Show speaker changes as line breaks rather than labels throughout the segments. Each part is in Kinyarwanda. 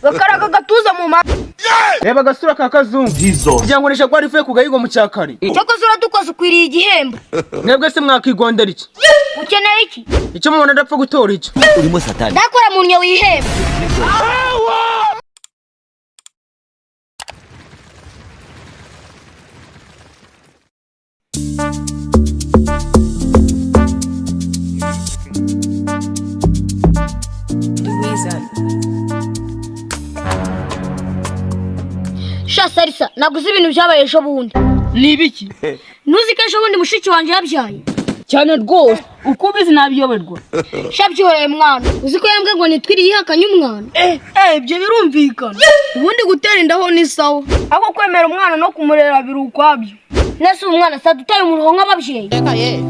Gakaraga agatuza mu ma.
Reba agasura ka kazungu. Kugira ngo nisha ko ivuye ku gahigo mu cyakari.
Cyakoze uradukoze, ukwiriye igihembo.
Mwebwe se mwakigondera iki?
Ukeneye iki?
Icyo mubona adapfa gutora icyo.
Urimo satani.
Ndakora mu nnyo wihembe. Sha Sarisa, naguze ibintu byabaye ejo bundi.
Ni ibiki?
Ntuzi ko ejo bundi mushiki wanjye yabyaye?
Cyane rwose, uko ubizi nabiyoberwa.
Sha byihoreye mwana, uzi ko yambwiye ngo nitwiriye ihakanye umwana.
Eh, ibyo birumvikana. Ubundi gutera indaho ni sawa, ariko kwemera umwana no kumurera biri ukwabyo.
Nese ubu mwana sadutaye umuruho nk'ababyeyi?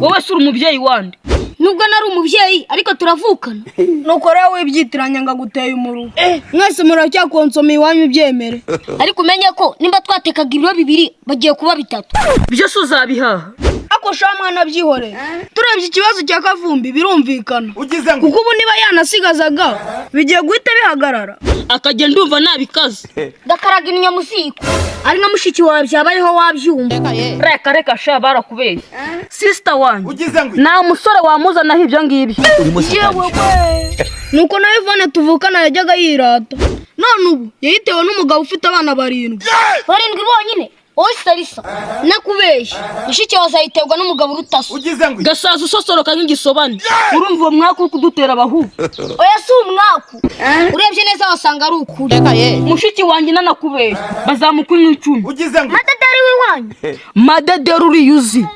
Wowe si uri umubyeyi wande?
Nubwo nari umubyeyi, ariko turavukana.
Nuko rero wibyitiranya ngo aguteye umuruho, mwese muracyakonsoma iwanyu, ibyemere.
Ariko umenye ko nimba twatekaga ibiro 2 bagiye kuba 3.
Byose uzabihaha.
Ako sha mwana, byihoreye. Turebye ikibazo cya Kavumbi birumvikana, kuko ubu niba yanasigazaga bigiye guhita bihagarara.
Akagenda ndumva nabikaze.
Gakaraga inyuma mu ziko, ari nka mushiki wawe byabayeho wabyumva.
Reka reka sha, barakubeshye, sister wanjye nta musore wamuzanaho ibyo ngibyo.
Urimo satani.
Nuko nawe Ivone tuvukana yajyaga yirata, none ubu yayitewe n'umugabo ufite abana 7.
7 bonyine? Wowe Sarisa, nakubeshye, mushiki wawe azayiterwa n'umugabo uruta so.
Gasaza usosoroka nk'igisobane, urumva uwo mwaka uri kudutera abahubu.
Oya, si umwaku, urebye neza wasanga ari ukuri.
Mushiki wanjye nanakubeshye bazamukwa inka 10.
Madederi w'iwanyu?
Madederi uriya uzi.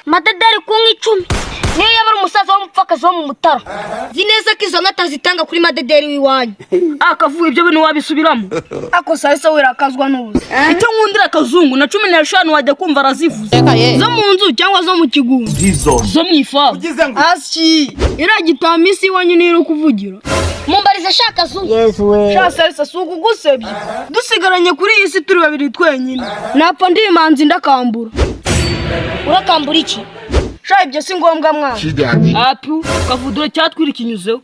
Madederi ku nka 10? Niyo yaba ari umusaza w'umupfakazi wo mu Mutara, nzi neza ko izo nka atazitanga kuri madederi w'iwanyu.
Akavuga ibyo bintu wabisubiramo.
Ako Sarisa, wirakazwa n'ubusa.
Icyo nkundira akazungu na 15 wajya kumva arazivuze.
Zo mu nzu cyangwa zo mu kigunda?
Zo mu ifamu.
Asyi, iriya gitamisi iwanyu niyo iri kuvugira.
Mumbarize ashaka zungu.
Sha Sarisa, si ukugusebya, dusigaranye kuri iyi si turi babiri twenyine, napfa ndi imanzi ndakambura.
Urakambura iki?
Sha, ibyo si ngombwa mwana.
Apu kavudura cyatwira ikinyuzeho.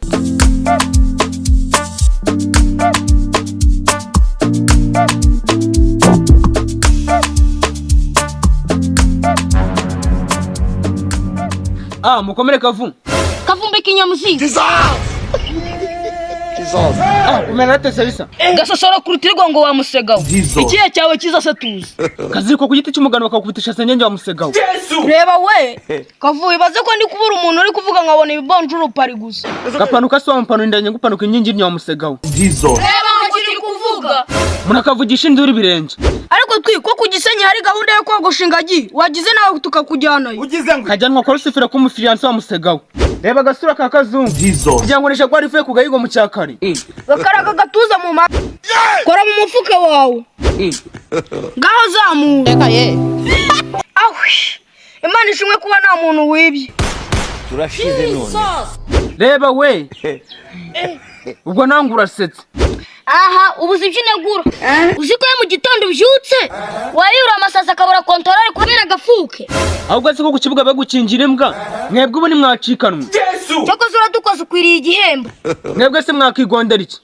Ah, mukomere kavu.
Kavumbi k'inyamuzigo.
Ah, umena ate Sarisa?
Gasosoro ku rutirigongo wa musegawe, ikihe cyawe kiza se tuzi?
Kaziriko ku giti cy'umugano bakakubitisha senyenge wa musegawe.
Reba we Kavuye, ibaze ko ndi kubura umuntu uri kuvuga nkabona ibibonjuru pari gusa.
Gapanuka se wamupanura indanye ngupanuka inkingi irya wa musegawe.
Reba ngo kiri kuvuga.
Murakavugisha induru ibirenge.
Ariko twi ko ku Gisenyi hari gahunda yo kogosha ingagi, wagize nawe tukakujyanayo.
Kajyanwa kwa Rusifera k'umufiyanse wa musegawe. Reba agasura ka kazungu. Kugira ngo nisha ko ivuye ku gahigo mu cyakari.
Gakaraga agatuza mu ma. Kora mu mufuka wawe, ngaho zamura. Ahwi, Imana ishimwe kuba nta muntu wibye.
Turashize none.
Reba we. Ubwo nange urasetse.
Aha ubuze ibyo unegura. Uzi ko iyo mu gitondo ubyutse wayura amasazi akabura kontorore kubera agafuke?
Ahubwo se ko ku kibuga bagukingira imbwa, mwebwe ubu ntimwacikanwe.
Cyakoze uradukoze, ukwiriye igihembo.
Mwebwe se mwakigondera iki?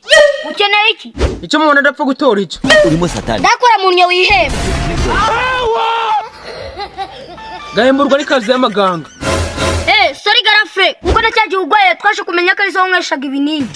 Ukeneye iki?
Icyo mubona adapfa gutora icyo.
Urimo satani.
Ndakora mu nnyo wihembe.
Gahemburwa n'ikazi y'amaganga.
Eh, sorry garafure, kuko na cya gihe urwaye twaje kumenya ko arizo wanyweshaga ibinini.